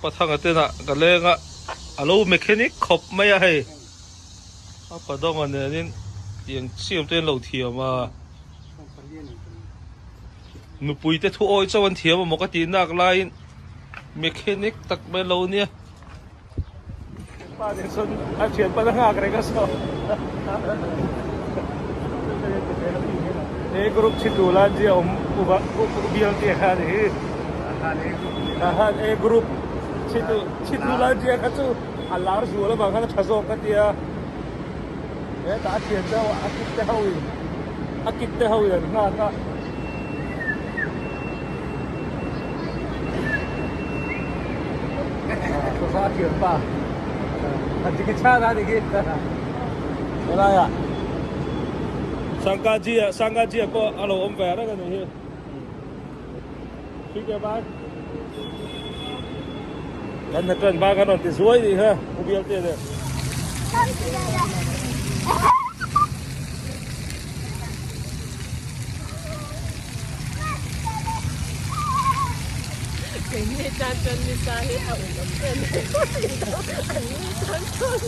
Pathanga tena ka leng a, a lo mechanic khawp mai a hei. A Padawnga nenin tiang siam te an lo thiam a. Nupui te thu awi chauh an thiam a maw ka tih nak laiin mechanic tak mai lo nia. Pa nen sawn a thian pan a nghak reng a saw. He group chhi tu lan zia awm uva bial te kha ni hi. A group chhi tu chhi tu lan zia kha chu a lar zual avang khan a tha zawk ka tia. Hetah a thian te ho a kit te ho in a kit te ho in an nghak a. Saw a thian pa a ti ki chhan a ni khi helai ah Sangkaji ah Sangkaji ah pawh a lo awm ve reng a ni hi Thik e bye Kan hna tan ba kan rawn ti zuai nih kha u bial te nen. Keini tan chuan nisa hi a awm awm em em an ni tan chuan